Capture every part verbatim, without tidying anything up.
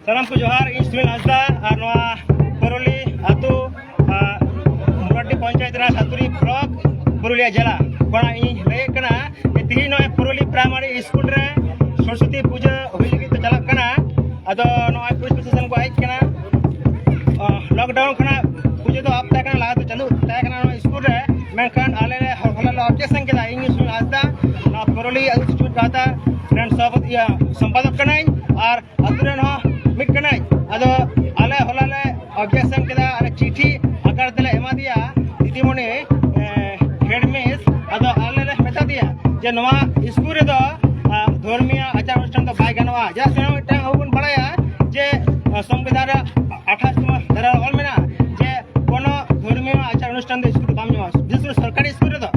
ᱥᱟᱱᱟᱢ ᱠᱚ ᱡᱚᱦᱟᱨ, ᱤᱧ ᱥᱩᱱᱤᱞ ᱦᱟᱸᱥᱫᱟ ᱟᱨ ᱱᱚᱣᱟ ᱯᱚᱨᱚᱞᱤ ᱟᱹᱛᱩ, ᱟᱨ ᱢᱩᱨᱟᱰᱰᱤ ᱯᱚᱧᱪᱟᱭᱮᱛ ᱨᱮᱱᱟᱜ ᱥᱟᱛᱩᱨᱤ ᱵᱞᱚᱠ, ᱯᱩᱨᱩᱞᱤᱭᱟᱹ ᱡᱮᱞᱟ ᱠᱷᱚᱱᱟᱜ ᱤᱧ ᱞᱟᱹᱭᱮᱫ ᱠᱟᱱᱟ ᱡᱮ ᱛᱮᱦᱮᱧ ᱱᱚᱜᱼᱚᱭ ᱯᱩᱨᱩᱞᱤ ᱯᱨᱟᱭᱢᱟᱨᱤ ᱥᱠᱩᱞ ᱨᱮ ᱥᱚᱨᱚᱥᱚᱛᱤ ᱯᱩᱡᱟᱹ ᱦᱩᱭ ᱞᱟᱹᱜᱤᱫ ᱛᱮ ᱪᱟᱞᱟᱜ ᱠᱟᱱᱟ᱾ ᱟᱫᱚ ᱱᱚᱜᱼᱚᱭ ᱯᱩᱞᱤᱥ ᱯᱨᱚᱥᱟᱥᱚᱱ ᱠᱚ ᱦᱮᱡ ᱠᱟᱱᱟ᱾ ᱟᱦ, ᱞᱚᱠᱰᱟᱣᱩᱱ ᱠᱷᱚᱱᱟᱜ ᱯᱩᱡᱟᱹ ᱫᱚ ᱟᱯ ᱛᱟᱦᱮᱸ ᱠᱟᱱᱟ, ᱞᱟᱦᱟ ᱫᱚ ᱪᱟᱹᱞᱩ ᱛᱟᱦᱮᱸ ᱠᱟᱱᱟ ᱱᱚᱣᱟ ᱥᱠᱩᱞ ᱨᱮ, ᱢᱮᱱᱠᱷᱟᱱ ᱟᱞᱮ ᱞᱮ ᱦᱚ-, ᱦᱚᱞᱟ ᱞᱮ ᱚᱵᱡᱮᱠᱥᱚᱱ ᱠᱮᱫᱟ᱾ ᱤᱧ ᱥᱩᱱᱤᱞ ᱦᱟᱸᱥᱫᱟ, ᱱᱚᱣᱟ ᱯᱩᱨᱩᱞᱤ ᱟᱹᱛᱩ ᱥᱩᱪᱩᱨ ᱜᱟᱶᱛᱟ ᱨᱮᱱ ᱥᱚᱵᱷᱟᱯᱚᱛᱤ, ᱤᱭᱟᱹ, ᱥᱚᱢᱯᱟᱫᱚᱠ ᱠᱟᱹᱱᱟᱹᱧ ᱟᱨ ᱟᱹᱛᱩ ᱨᱮᱱ ᱦᱚᱸ ᱢᱤᱫ ᱠᱟᱹᱱᱟᱹᱧ᱾ ᱟᱫᱚ ᱟᱞᱮ ᱦᱚᱞᱟ ᱞᱮ ᱚᱵᱡᱮᱠᱥᱚᱱ ᱠᱮᱫᱟ, ᱟᱞᱮ ᱪᱤᱴᱷᱤ ᱟᱠᱟᱨ ᱛᱮᱞᱮ ᱮᱢᱟ ᱫᱮᱭᱟ ᱫᱤᱫᱤᱢᱩᱱᱤ, ᱮ, ᱦᱮᱰ ᱢᱤᱥ᱾ ᱟᱫᱚ ᱟᱞᱮ ᱞᱮ ᱢᱮᱛᱟ ᱫᱮᱭᱟ ᱡᱮ ᱱᱚᱣᱟ ᱥᱠᱩᱞ ᱨᱮᱫᱚ, ᱟ, ᱫᱷᱚᱨᱢᱤᱭᱚ ᱟᱪᱟᱨ ᱚᱱᱩᱥᱴᱷᱟᱱ ᱫᱚ ᱵᱟᱭ ᱜᱟᱱᱚᱜᱼᱟ᱾ ᱪᱮᱫᱟᱜ ᱥᱮ ᱢᱤᱫᱴᱟᱝ ᱟᱵᱚ ᱵᱚᱱ ᱵᱟᱲᱟᱭᱟ ᱡᱮ, ᱟ, ᱥᱚᱝᱵᱤᱫᱷᱟᱱ ᱨᱮ ᱟᱴᱷᱟᱥ ᱛᱚᱢᱚ ᱫᱷᱟᱨᱟ ᱨᱮ ᱚᱞ ᱢᱮᱱᱟᱜᱼᱟ ᱡᱮ ᱠᱳᱱᱳ ᱫᱷᱚᱨᱢᱤᱭᱚ ᱟᱪᱟᱨ ᱚᱱᱩᱥᱴᱷᱟᱱ ᱫᱚ ᱥᱠᱩᱞ ᱫᱚ ᱵᱟᱝ ᱧᱟᱢᱚᱜᱼᱟ, ᱵᱤᱥᱮᱥ ᱠᱚᱨᱮ ᱥᱚᱨᱠᱟᱨᱤ ᱥᱠᱩᱞ ᱨᱮᱫᱚ᱾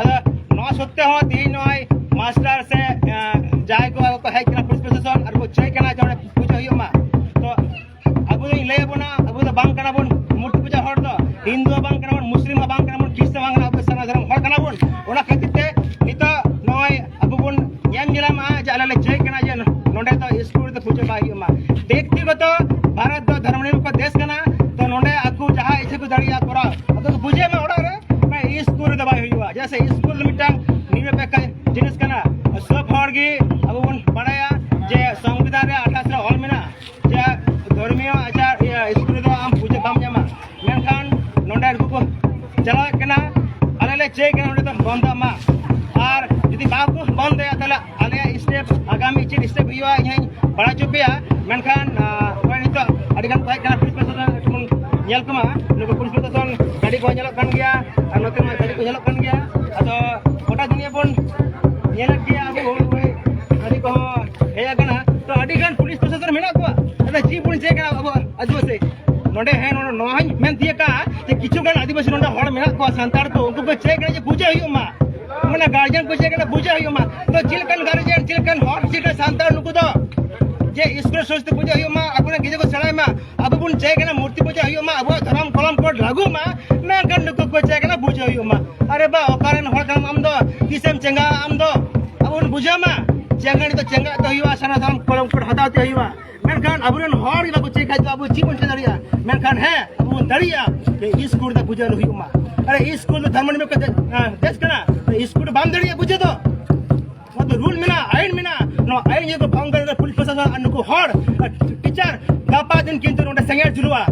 ᱟᱫᱚ ᱱᱚᱣᱟ ᱥᱚᱛᱛᱮ ᱦᱚᱸ ᱛᱮᱦᱮᱧ ᱱᱚᱜᱼᱚᱭ ᱢᱟᱥᱴᱟᱨ ᱥᱮ, ᱮ, ᱡᱟᱦᱟᱸᱭ ᱠᱚ ᱟᱵᱚ ᱠᱚ ᱦᱮᱡ ᱠᱟᱱᱟ ᱯᱩᱞᱤᱥ ᱯᱨᱚᱥᱟᱥᱚᱱ ᱟᱨ ᱠᱚ ᱪᱟᱹᱭ ᱠᱟᱱᱟ ᱡᱮ ᱚᱸᱰᱮ ᱯᱩᱡᱟᱹ ᱦᱩᱭᱩᱜ ᱢᱟ᱾ ᱛᱚ ᱟᱵᱚ ᱫᱚᱧ ᱞᱟᱹᱭ ᱟᱵᱚᱱᱟ, ᱟᱵᱚ ᱫᱚ ᱵᱟᱝ ᱠᱟᱱᱟ ᱵᱚᱱ ᱢᱩᱨᱛᱤ ᱯᱩᱡᱟᱹ ᱦᱚᱲ ᱫᱚ, ᱦᱤᱱᱫᱩ ᱦᱚᱸ ᱵᱟᱝ ᱠᱟᱱᱟ ᱵᱚᱱ, ᱢᱩᱥᱞᱤᱢ ᱦᱚᱸ ᱵᱟᱝ ᱠᱟᱱᱟ ᱵᱚᱱ, ᱠᱷᱨᱤᱥᱴᱟᱱ ᱵᱟᱝ ᱠᱟᱱᱟ, ᱟᱵᱚ ᱥᱟᱨᱱᱟ ᱫᱷᱚᱨᱚᱢ ᱦᱚᱲ ᱠᱟᱱᱟ ᱵᱚᱱ᱾ ᱚᱱᱟ ᱠᱷᱟᱹᱛᱤᱨ ᱛᱮ ᱱᱤᱛᱚᱜ ᱱᱚᱜᱼᱚᱭ ᱟᱵᱚ ᱵᱚᱱ ᱧᱮᱞ ᱧᱮᱞᱟ ᱢᱟ ᱡᱮ ᱟᱞᱮ ᱞᱮ ᱪᱟᱹᱭ ᱠᱟᱱᱟ ᱡᱮ ᱱᱚᱰᱮ ᱫᱚ ᱥᱠᱩᱞ ᱨᱮᱫᱚ ᱯᱩᱡᱟᱹ ᱵᱟᱭ ᱦᱩᱭᱩᱜ ᱢᱟ᱾ ᱵᱮᱠᱛᱤᱜᱚᱛᱚ ᱵᱷᱟᱨᱚᱛ ᱫᱚ ᱫᱷᱚᱨᱢᱚ ᱱᱤᱨᱚᱯᱮᱠᱠᱷᱚ ᱫᱮᱥ ᱠᱟᱱᱟ, ᱛᱚ ᱱᱚᱰᱮ ᱟᱠᱚ ᱡᱟᱦᱟᱸ ᱤᱪᱪᱷᱟᱹ ᱠᱚ ᱫᱟᱲᱮᱭᱟᱜᱼᱟ ᱠᱚᱨᱟᱣ, ᱟᱫᱚ ᱠᱚ ᱯᱩᱡᱟᱹᱭ ᱢᱟ ᱚᱲᱟᱜ ᱨᱮ, ᱢᱟᱱᱮ ᱥᱠᱩᱞ ᱨᱮᱫᱚ ᱵᱟᱭ ᱦᱩᱭᱩᱜᱼᱟ᱾ ᱪᱮᱫᱟᱜ ᱥᱮ ᱥᱠᱩᱞ ᱫᱚ ᱢᱤᱫᱴᱟᱝ ᱱᱤᱨᱚᱯᱮᱠᱠᱷᱚ ᱡᱤᱱᱤᱥ ᱠᱟᱱᱟ᱾ ᱥᱚᱵ ᱦᱚᱲ ᱜᱮ ᱟᱵᱚ ᱵᱚᱱ ᱵᱟᱲᱟᱭᱟ ᱡᱮ ᱥᱚᱝᱵᱤᱫᱷᱟᱱ ᱨᱮ ᱟᱴᱷᱟᱥ ᱨᱮ ᱚᱞ ᱢᱮᱱᱟᱜᱼᱟ ᱡᱮ ᱫᱷᱚᱨᱢᱤᱭᱚ ᱟᱪᱟᱨ, ᱤᱭᱟᱹ, ᱥᱠᱩᱞ ᱨᱮᱫᱚ ᱟᱢ ᱯᱩᱡᱟᱹ ᱵᱟᱢ ᱧᱟᱢᱟ, ᱢᱮᱱᱠᱷᱟᱱ ᱱᱚᱰᱮ ᱱᱩᱠᱩ ᱠᱚ ᱪᱟᱞᱟᱣᱮᱫ ᱠᱟᱱᱟ᱾ ᱟᱞᱮ ᱞᱮ ᱪᱟᱹᱭ ᱠᱟᱱᱟ ᱱᱚᱰᱮ ᱫᱚ ᱵᱚᱱᱫᱚᱜ ᱢᱟ, ᱟᱨ ᱡᱩᱫᱤ ᱵᱟᱠᱚ ᱵᱚᱱᱫᱚᱭᱟ ᱛᱟᱦᱚᱞᱮ ᱟᱞᱮᱭᱟᱜ ᱥᱴᱮᱯ, ᱟᱜᱟᱢᱤ ᱪᱮᱫ ᱥᱴᱮᱯ ᱦᱩᱭᱩᱜᱼᱟ ᱤᱧ ᱦᱚᱧ ᱵᱟᱲᱟᱭ ᱦᱚᱪᱚ ᱯᱮᱭᱟ᱾ ᱢᱮᱱᱠᱷᱟᱱ, ᱟᱸ, ᱱᱚᱜᱼᱚᱭ ᱱᱤᱛᱚᱜ ᱟᱹᱰᱤ ᱜᱟᱱ ᱠᱚ ᱦᱮᱡ ᱠᱟᱱᱟ, ᱯᱩᱞᱤᱥ ᱯᱨᱚᱥᱟᱥᱚᱱ ᱮᱠᱴᱩ ᱵᱚᱱ ᱧᱮᱞ ᱠᱚᱢᱟ, ᱱᱩᱠᱩ ᱯᱩᱞᱤᱥ ᱯᱨᱚᱥᱟᱥᱚᱱ ᱜᱟᱹᱰᱤ ᱠᱚ ᱧᱮᱞᱚᱜ ᱠᱟᱱ ᱜᱮᱭᱟ, ᱟᱨ ᱱᱚᱛᱮ ᱢᱟ ᱜᱟᱹᱰᱤ ᱠᱚ ᱧᱮᱞᱚᱜ ᱠᱟᱱ ᱜᱮᱭᱟ᱾ ᱟᱫᱚ ᱜᱚᱴᱟ ᱫᱩᱱᱤᱭᱟᱹ ᱵᱚᱱ ᱧᱮᱞᱮᱫ ᱜᱮᱭᱟ, ᱟᱵᱚ ᱦᱚᱲ ᱜᱟᱹᱰᱤ ᱠᱚᱦᱚᱸ ᱦᱮᱡ ᱟᱠᱟᱱᱟ᱾ ᱛᱚ ᱟᱹᱰᱤ ᱜᱟᱱ ᱯᱩᱞᱤᱥ ᱯᱨᱚᱥᱟᱥᱚᱱ ᱢᱮᱱᱟᱜ ᱠᱚᱣᱟ, ᱟᱫᱚ ᱪᱮᱫ ᱵᱚᱱ ᱪᱮᱫ ᱠᱟᱱᱟ ᱟᱵᱚ ᱟᱹᱫᱤᱵᱟᱹᱥᱤ? ᱱᱚᱰᱮ ᱦᱮᱸ, ᱱᱚᱰᱮ ᱱᱚᱣᱟ ᱦᱚᱸᱧ ᱢᱮᱱ ᱛᱤᱭᱟᱹᱜ ᱠᱟᱜᱼᱟ ᱡᱮ ᱠᱤᱪᱷᱩ ᱜᱟᱱ ᱟᱹᱫᱤᱵᱟᱹᱥᱤ ᱱᱚᱰᱮ ᱦᱚᱲ ᱢᱮᱱᱟᱜ ᱠᱚᱣᱟ, ᱥᱟᱱᱛᱟᱲ ᱠᱚ, ᱩᱱᱠᱩ ᱠᱚ ᱪᱟᱹᱭ ᱠᱟᱱᱟ ᱡᱮ ᱯᱩᱡᱟᱹ ᱦᱩᱭᱩᱜ ᱢᱟ, ᱢᱟᱱᱮ ᱜᱟᱨᱡᱮᱱ ᱠᱚ ᱪᱟᱹᱭ ᱠᱟᱱᱟ ᱯᱩᱡᱟᱹ ᱦᱩᱭᱩᱜ ᱢᱟ᱾ ᱛᱚ ᱪᱮᱫ ᱞᱮᱠᱟᱱ ᱜᱟᱨᱡᱮᱱ, ᱪᱮᱫ ᱞᱮᱠᱟᱱ ᱦᱚᱲ, ᱪᱮᱫ ᱞᱮᱠᱟᱱ ᱥᱟᱱᱛᱟᱲ ᱱᱩᱠᱩ ᱫᱚ ᱡᱮ ᱥᱠᱩᱞ ᱨᱮ ᱥᱚᱨᱚᱥᱚᱛᱤ ᱯᱩᱡᱟᱹ ᱦᱩᱭᱩᱜ ᱢᱟ, ᱟᱵᱚᱨᱮᱱ ᱜᱤᱫᱽᱨᱟᱹ ᱠᱚ ᱥᱮᱬᱟᱭ ᱢᱟ? ᱟᱵᱚ ᱵᱚᱱ ᱪᱟᱹᱭ ᱠᱟᱱᱟ ᱢᱩᱨᱛᱤ ᱯᱩᱡᱟᱹ ᱦᱩᱭᱩᱜ ᱢᱟ, ᱟᱵᱚᱣᱟᱜ ᱫᱷᱚᱨᱚᱢ ᱠᱚᱞᱚᱢ ᱠᱳᱰ ᱞᱟᱹᱜᱩ ᱢᱟ, ᱢᱮᱱᱠᱷᱟᱱ ᱱᱩᱠᱩ ᱠᱚ ᱪᱟᱹᱭ ᱠᱟᱱᱟ ᱯᱩᱡᱟᱹ ᱦᱩᱭᱩᱜ ᱢᱟ᱾ ᱟᱨᱮ ᱵᱟ, ᱚᱠᱟᱨᱮᱱ ᱦᱚᱲ ᱠᱟᱱᱟᱢ ᱟᱢ ᱫᱚ? ᱛᱤᱥᱮᱢ ᱪᱮᱸᱜᱟᱜᱼᱟ ᱟᱢ ᱫᱚ? ᱟᱵᱚ ᱵᱚᱱ ᱵᱩᱡᱷᱟᱹᱣ ᱢᱟ, ᱪᱮᱸᱜᱟᱜ ᱫᱚ ᱪᱮᱸᱜᱟᱜ ᱫᱚ ᱦᱩᱭᱩᱜᱼᱟ, ᱥᱟᱨᱱᱟ ᱫᱷᱚᱨᱚᱢ ᱠᱚᱞᱚᱢ ᱠᱳᱰ ᱦᱟᱛᱟᱣ ᱛᱮ ᱦᱩᱭᱩᱜᱼᱟ᱾ ᱢᱮᱱᱠᱷᱟᱱ ᱟᱵᱚᱨᱮᱱ ᱦᱚᱲ ᱜᱮ ᱵᱟᱠᱚ ᱪᱮᱫ ᱠᱷᱟᱡ ᱫᱚ ᱟᱵᱚ ᱪᱮᱫ ᱵᱚᱱ ᱪᱮᱫ ᱫᱟᱲᱮᱭᱟᱜᱼᱟ? ᱢᱮᱱᱠᱷᱟᱱ ᱦᱮᱸ, ᱟᱵᱚ ᱵᱚᱱ ᱫᱟᱲᱮᱭᱟᱜᱼᱟ ᱡᱮ ᱤᱥᱠᱩᱞ ᱨᱮ ᱯᱩᱡᱟᱹ ᱟᱞᱚ ᱦᱩᱭᱩᱜ ᱢᱟ᱾ ᱟᱨᱮ, ᱤᱥᱠᱩᱞ ᱫᱚ ᱫᱷᱚᱨᱢᱚ ᱱᱤᱭᱚᱢ ᱠᱚ ᱫᱮ-, ᱮᱸ, ᱫᱮᱥ ᱠᱟᱱᱟ᱾ ᱤᱥᱠᱩᱞ ᱨᱮ ᱵᱟᱢ ᱫᱟᱲᱮᱭᱟᱜᱼᱟ ᱯᱩᱡᱟᱹ ᱫᱚ, ᱱᱚᱣᱟ ᱫᱚ ᱨᱩᱞ ᱢᱮᱱᱟᱜᱼᱟ, ᱟᱭᱤᱱ ᱢᱮᱱᱟᱜᱼᱟ᱾ ᱱᱚᱣᱟ ᱟᱭᱤᱱ ᱡᱩᱫᱤ ᱠᱚ ᱵᱷᱚᱝᱜᱚ ᱞᱮᱠᱷᱟᱱ ᱯᱩᱞᱤᱥ ᱯᱨᱚᱥᱟᱥᱚᱱ ᱟᱨ ᱱᱩᱠᱩ ᱦᱚᱲ ᱟᱨ ᱴᱤᱪᱟᱨ ᱜᱟᱯᱟ ᱫᱤᱱ ᱠᱤᱱᱛᱩ ᱱᱚᱰᱮ ᱥᱮᱸᱜᱮᱞ ᱡᱩᱞᱩᱜᱼᱟ᱾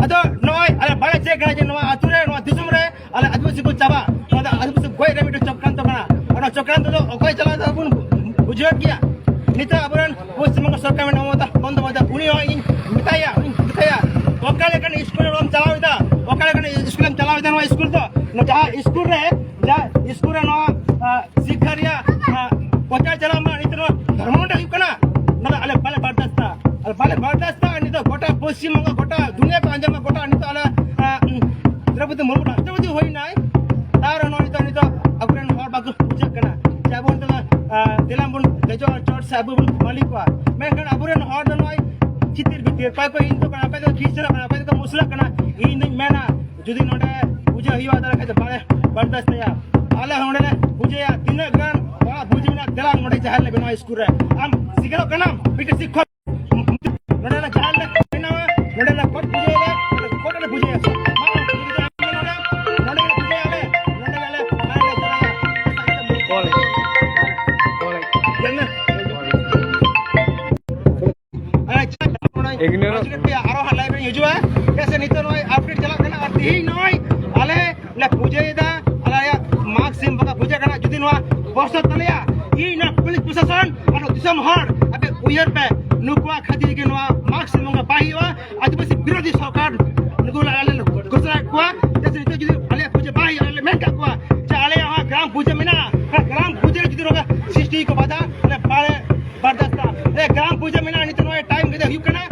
ᱟᱫᱚ ᱱᱚᱜᱼᱚᱭ ᱟᱞᱮ ᱵᱟᱲᱟᱭ ᱪᱮᱫ ᱠᱟᱱᱟ ᱡᱮ ᱱᱚᱣᱟ ᱟᱹᱛᱩ ᱨᱮ, ᱱᱚᱣᱟ ᱫᱤᱥᱚᱢ ᱨᱮ ᱟᱞᱮ ᱟᱹᱫᱤᱵᱟᱹᱥᱤ ᱠᱚ ᱪᱟᱵᱟ, ᱱᱚᱣᱟ ᱫᱚ ᱟᱹᱫᱤᱵᱟᱹᱥᱤ ᱜᱚᱡ ᱨᱮ ᱢᱤᱫᱴᱮᱱ ᱪᱚᱠᱨᱟᱱᱛᱚ ᱠᱟᱱᱟ᱾ ᱚᱱᱟ ᱪᱚᱠᱨᱟᱱᱛᱚ ᱫᱚ ᱚᱠᱚᱭ ᱪᱟᱞᱟᱣ ᱫᱟ ᱵᱚᱱ ᱵᱩᱡᱷᱟᱹᱣᱮᱫ ᱜᱮᱭᱟ᱾ ᱱᱤᱛᱚᱜ ᱟᱵᱚᱨᱮᱱ ᱯᱚᱥᱪᱤᱢ ᱵᱚᱝᱜᱚ ᱥᱚᱨᱠᱟᱨ ᱢᱮᱱᱟᱜᱼᱟ ᱢᱚᱢᱚᱛᱟ ᱵᱚᱱᱫᱳᱯᱟᱫᱽᱫᱷᱟᱭ, ᱩᱱᱤ ᱦᱚᱸ ᱤᱧ ᱢᱮᱛᱟᱭᱟ, ᱩᱱᱤᱧ ᱢᱮᱛᱟᱭᱟ, ᱚᱠᱟ ᱞᱮᱠᱟᱱ ᱤᱥᱠᱩᱞ ᱨᱮᱢ ᱪᱟᱞᱟᱣ ᱮᱫᱟ, ᱚᱠᱟ ᱞᱮᱠᱟᱱ ᱤᱥᱠᱩᱞᱮᱢ ᱪᱟᱞᱟᱣ ᱮᱫᱟ? ᱱᱚᱣᱟ ᱤᱥᱠᱩᱞ ᱫᱚ, ᱱᱚᱣᱟ ᱡᱟᱦᱟᱸ ᱤᱥᱠᱩᱞ ᱨᱮ, ᱡᱟᱦᱟᱸ ᱤᱥᱠᱩᱞ ᱨᱮ ᱱᱚᱣᱟ, ᱟ, ᱥᱤᱠᱠᱷᱟ ᱨᱮᱭᱟᱜ, ᱟ, ᱯᱨᱚᱪᱟᱨ ᱪᱟᱞᱟᱜ ᱢᱟ, ᱱᱤᱛᱚᱜ ᱱᱚᱣᱟ ᱫᱷᱚᱨᱢᱚ ᱱᱚᱰᱮ ᱦᱩᱭᱩᱜ ᱠᱟᱱᱟ, ᱱᱚᱣᱟ ᱫᱚ ᱟᱞᱮ ᱵᱟᱞᱮ ᱵᱟᱨᱫᱟᱥᱛᱟ᱾ ᱟᱞᱮ ᱵᱟᱞᱮ ᱵᱟᱨᱫᱟᱥᱛᱟ᱾ ᱱᱤᱛᱚᱜ ᱜᱚᱴᱟ ᱯᱚᱥᱪᱤᱢ ᱵᱚᱝᱜᱚ, ᱜᱚᱴᱟ ᱫᱩᱱᱤᱭᱟᱹ ᱠᱚ ᱟᱸᱡᱚᱢᱟ, ᱜᱚᱴᱟ ᱱᱤᱛᱚᱜ ᱟᱞᱮ, ᱟ, ᱩᱢ, ᱫᱨᱚᱯᱚᱫᱤ ᱢᱩᱨᱢᱩ ᱨᱟᱥᱴᱨᱚᱯᱚᱛᱤ ᱦᱩᱭᱱᱟᱭ, ᱛᱟᱣ ᱨᱮᱦᱚᱸ ᱱᱤᱛᱚᱜ, ᱱᱤᱛᱚᱜ ᱟᱵᱚᱨᱮᱱ ᱦᱚᱲ ᱵᱟᱠᱚ ᱵᱩᱡᱷᱟᱹᱜ ᱠᱟᱱᱟ ᱡᱮ ᱟᱵᱚ ᱱᱤᱛᱚᱜ ᱫᱚ, ᱟ, ᱫᱮᱞᱟ ᱵᱚᱱ ᱫᱮᱡᱚᱜᱼᱟ ᱪᱚᱴ ᱥᱮ ᱟᱵᱚ ᱵᱚᱱ ᱢᱟᱹᱞᱤᱠᱚᱜᱼᱟ᱾ ᱢᱮᱱᱠᱷᱟᱱ ᱟᱵᱚᱨᱮᱱ ᱦᱚᱲ ᱫᱚ ᱱᱚᱜᱼᱚᱭ ᱪᱷᱤᱛᱤᱨ ᱵᱷᱤᱛᱤᱨ, ᱚᱠᱚᱭ ᱠᱚ ᱦᱤᱱᱫᱩ ᱠᱟᱱᱟ, ᱚᱠᱚᱭ ᱫᱚ ᱠᱷᱨᱤᱥᱴᱟᱱ ᱠᱟᱱᱟ, ᱚᱠᱚᱭ ᱫᱚ ᱢᱩᱥᱞᱟᱹ ᱠᱟᱱᱟ᱾ ᱤᱧ ᱫᱩᱧ ᱢᱮᱱᱟ, ᱡᱩᱫᱤ ᱱᱚᱰᱮ ᱯᱩᱡᱟᱹ ᱦᱩᱭᱩᱜᱼᱟ, ᱛᱟᱦᱚᱞᱮ ᱠᱷᱟᱡ ᱫᱚ ᱵᱟᱞᱮ ᱵᱟᱨᱫᱟᱥᱛᱟᱭᱟ᱾ ᱟᱞᱮ ᱦᱚᱸ ᱱᱚᱰᱮ ᱞᱮ ᱯᱩᱡᱟᱹᱭᱟ, ᱛᱤᱱᱟᱹᱜ ᱜᱟᱱ ᱚᱲᱟᱜ ᱯᱩᱡᱟᱹ ᱢᱮᱱᱟᱜᱼᱟ, ᱫᱮᱞᱟ ᱱᱚᱰᱮ ᱡᱟᱦᱮᱨ ᱞᱮ ᱵᱮᱱᱟᱣᱟ ᱥᱠᱩᱞ ᱨᱮ᱾ ᱟᱢ ᱥᱤᱠᱷᱟᱹᱣ ᱠᱟᱱᱟᱢ, ᱢᱤᱫᱴᱮᱱ ᱥᱤᱠᱠᱷᱚᱠ, ᱱᱚᱰᱮ ᱞᱮ ᱡᱟᱦᱮᱨ ᱞᱮ ᱵᱮᱱᱟᱣᱟ, ᱱᱚᱰᱮ ᱞᱮ ᱠᱳᱴ ᱯᱩᱡᱟᱹᱭᱟ, ᱠᱳᱴ ᱨᱮ ᱯᱩᱡᱟᱹᱭᱟ᱾ ᱱᱚᱰᱮ ᱞᱮ ᱯᱩᱡᱟᱹᱭᱟ ᱟᱞᱮ, ᱱᱚᱰᱮ ᱞᱮ ᱪᱟᱞᱟᱜᱼᱟ᱾ ᱟᱪᱪᱷᱟ, ᱤᱜᱱᱳᱨ᱾ ᱟᱨᱚ ᱦᱟᱸᱜ live ᱨᱤᱧ ᱦᱤᱡᱩᱜᱼᱟ᱾ ᱪᱮᱫᱟᱜ ᱥᱮ ᱱᱤᱛᱚᱜ ᱱᱚᱜᱼᱚᱭ update ᱪᱟᱞᱟᱜ ᱠᱟᱱᱟ, ᱟᱨ ᱛᱤᱦᱤᱧ ᱱᱚᱜᱼᱚᱭ ᱟᱞᱮ ᱞᱮ ᱯᱩᱡᱟᱹᱭᱮᱫᱟ, ᱟᱞᱮᱭᱟᱜ ᱢᱟᱜᱽ ᱥᱤᱢ ᱵᱚᱸᱜᱟ ᱯᱩᱡᱟᱹ ᱠᱟᱱᱟ᱾ ᱡᱩᱫᱤ ᱱᱚᱣᱟ ᱵᱚᱥ ᱛᱟᱞᱮᱭᱟ, ᱤᱧ ᱱᱚᱣᱟ ᱯᱩᱞᱤᱥ ᱯᱨᱚᱥᱟᱥᱚᱱ ᱟᱨ ᱫᱤᱥᱚᱢ ᱦᱚᱲ ᱟᱯᱮ ᱩᱭᱦᱟᱹᱨ ᱯᱮ, ᱱᱩᱠᱩᱣᱟᱜ ᱠᱷᱟᱹᱛᱤᱨ ᱜᱮ ᱱᱚᱣᱟ ᱢᱟᱜᱽ ᱥᱤᱢ ᱵᱚᱸᱜᱟ ᱵᱟᱭ ᱦᱩᱭᱩᱜᱼᱟ᱾ ᱟᱹᱫᱤᱵᱟᱹᱥᱤ ᱵᱤᱨᱳᱫᱷᱤ ᱥᱚᱨᱠᱟᱨ ᱱᱩᱠᱩ ᱞᱮ, ᱟᱞᱮ ᱞᱮ ᱜᱷᱳᱥᱚᱱᱟ ᱠᱚᱣᱟ᱾ ᱪᱮᱫᱟᱜ ᱥᱮ ᱱᱤᱛᱚᱜ ᱡᱩᱫᱤ ᱟᱞᱮᱭᱟᱜ ᱯᱩᱡᱟᱹ ᱵᱟᱭ ᱦᱩᱭᱩᱜᱼᱟ, ᱟᱞᱮ ᱞᱮ ᱢᱮᱱ ᱠᱟᱜ ᱠᱚᱣᱟ ᱡᱮ ᱟᱞᱮᱭᱟᱜ ᱦᱚᱸ ᱜᱨᱟᱢ ᱯᱩᱡᱟᱹ ᱢᱮᱱᱟᱜᱼᱟ, ᱚᱱᱟ ᱜᱨᱟᱢ ᱯᱩᱡᱟᱹ ᱨᱮ ᱡᱩᱫᱤ ᱱᱚᱝᱠᱟ ᱥᱨᱤᱥᱴᱤ ᱠᱚ ᱵᱟᱫᱷᱟ, ᱟᱞᱮ ᱵᱟᱞᱮ ᱵᱟᱨᱫᱟᱥᱛᱟ᱾ ᱟᱞᱮ ᱜᱨᱟᱢ ᱯᱩᱡᱟᱹ ᱢᱮᱱᱟᱜᱼᱟ, ᱱᱤᱛᱚᱜ ᱱᱚᱜᱼᱚᱭ time ᱜᱮ ᱦᱩᱭᱩᱜ ᱠᱟᱱᱟ,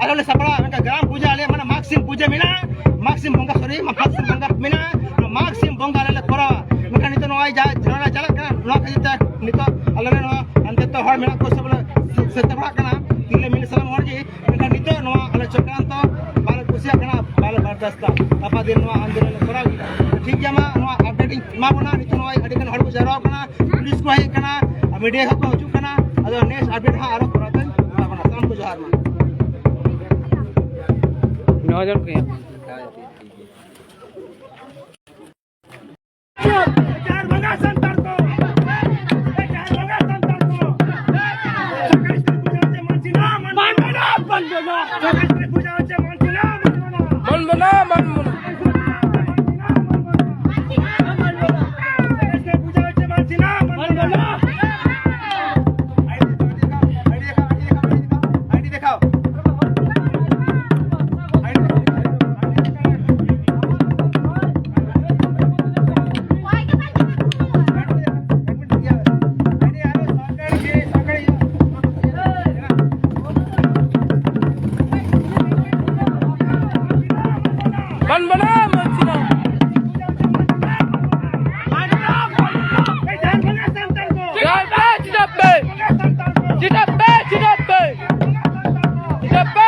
ᱟᱞᱮ ᱞᱮ ᱥᱟᱯᱲᱟᱜᱼᱟ᱾ ᱢᱮᱱᱠᱷᱟᱱ ᱜᱨᱟᱢ ᱯᱩᱡᱟᱹ ᱟᱞᱮᱭᱟᱜ ᱢᱟᱱᱮ ᱢᱟᱜᱽ ᱥᱤᱢ ᱯᱩᱡᱟᱹ ᱢᱮᱱᱟᱜᱼᱟ, ᱢᱟᱜᱽ ᱥᱤᱢ ᱵᱚᱸᱜᱟ, sorry, ᱢᱟᱜᱽ ᱥᱤᱢ ᱵᱚᱸᱜᱟ ᱢᱮᱱᱟᱜᱼᱟ, ᱚᱱᱟ ᱢᱟᱜᱽ ᱥᱤᱢ ᱵᱚᱸᱜᱟ ᱟᱞᱮ ᱞᱮ ᱠᱚᱨᱟᱣᱟ᱾ ᱢᱮᱱᱠᱷᱟᱱ ᱱᱤᱛᱚᱜ ᱱᱚᱜᱼᱚᱭ ᱡᱟᱦᱟᱸ ᱡᱷᱟᱢᱮᱞᱟ ᱪᱟᱞᱟᱜ ᱠᱟᱱᱟ, ᱱᱚᱣᱟ ᱠᱷᱟᱹᱛᱤᱨ ᱛᱮ ᱱᱤᱛᱚᱜ ᱟᱞᱮ ᱨᱮᱱ ᱱᱚᱣᱟ ᱦᱟᱱᱛᱮ ᱛᱚ ᱦᱚᱲ ᱢᱮᱱᱟᱜ ᱠᱚᱣᱟ, ᱥᱮ ᱵᱚᱞᱮ ᱥᱮ ᱪᱟᱵᱟᱜ ᱠᱟᱱᱟ, ᱛᱤᱨᱞᱟᱹ ᱢᱤᱞ ᱥᱟᱱᱟᱢ ᱦᱚᱲ ᱜᱮ᱾ ᱢᱮᱱᱠᱷᱟᱱ ᱱᱤᱛᱚᱜ ᱱᱚᱣᱟ ᱟᱞᱮ ᱪᱚᱠᱨᱟᱱᱛᱚ ᱵᱟᱞᱮ ᱠᱩᱥᱤᱭᱟᱜ ᱠᱟᱱᱟ, ᱵᱟᱞᱮ ᱵᱟᱨᱫᱟᱥᱛᱟ᱾ ᱜᱟᱯᱟ ᱫᱤᱱ ᱱᱚᱣᱟ ᱟᱱᱫᱳᱞᱚᱱ ᱞᱮ ᱠᱚᱨᱟᱣ ᱜᱮᱭᱟ᱾ ᱴᱷᱤᱠ ᱜᱮᱭᱟ, ᱢᱟ ᱱᱚᱣᱟ update ᱤᱧ ᱮᱢᱟ ᱵᱚᱱᱟ᱾ ᱱᱤᱛᱚᱜ ᱱᱚᱜᱼᱚᱭ ᱟᱹᱰᱤ ᱜᱟᱱ ᱦᱚᱲ ᱠᱚ ᱡᱟᱣᱨᱟ ᱠᱟᱱᱟ, ᱯᱩᱞᱤᱥ ᱠᱚ ᱦᱮᱡ ᱠᱟᱱᱟ, ᱟᱨ media ᱦᱚᱸᱠᱚ ᱦᱤᱡᱩᱜ ᱠᱟᱱᱟ᱾ ᱟᱫᱚ next update ᱦᱟᱸᱜ ᱟᱨᱚ ᱠᱚᱨᱟᱣ ᱫᱟᱹᱧ ᱮᱢᱟ ᱵᱚᱱᱟ᱾ ᱡᱚᱦᱟᱨ ᱢᱟ᱾ ᱱᱚ ᱡᱚᱱ ᱠᱚ ᱦᱮᱡ ᱟᱠᱟᱱᱟ᱾ ᱵᱮᱠᱟᱨ ᱵᱷᱟᱜᱟ ᱥᱟᱱᱛᱟᱲ ᱠᱚ, ᱵᱮᱠᱟᱨ ᱵᱷᱟᱜᱟ ᱥᱟᱱᱛᱟᱲ ᱠᱚ, ᱥᱚᱨᱠᱟᱨᱤ ᱥᱠᱩᱞ ᱠᱷᱩᱞᱟᱹᱣ ᱦᱚᱪᱚ ᱢᱟᱱ ᱥᱤᱱᱦᱟ, ᱢᱟᱱ ᱵᱟᱹᱱᱩᱜᱼᱟ, ᱢᱟᱱ ᱵᱟᱹᱱᱩᱜᱼᱟ᱾ ᱥᱚᱨᱠᱟᱨᱤ ᱥᱠᱩᱞ ᱠᱷᱩᱞᱟᱹᱣ ᱦᱚᱪᱚ ᱢᱟᱱ ᱥᱤᱱᱦᱟ, ᱢᱟᱱ ᱵᱟᱹᱱᱩᱜᱼᱟ᱾ ᱢᱟᱱ ᱵᱟᱹᱱᱩᱜᱼᱟ, ᱢᱟᱱ ᱵᱟᱹᱱᱩᱜᱼᱟ᱾ ᱢᱟᱱ ᱵᱟᱹᱱᱩᱜᱼᱟ, ᱢᱟᱱ ᱥᱤᱱᱦᱟ᱾ ᱪᱮᱫᱟᱜ ᱯᱮ, ᱪᱮᱫᱟᱜ ᱯᱮ, ᱪᱮᱫᱟᱜ ᱯᱮ, ᱪᱮᱫᱟᱜ ᱯᱮ,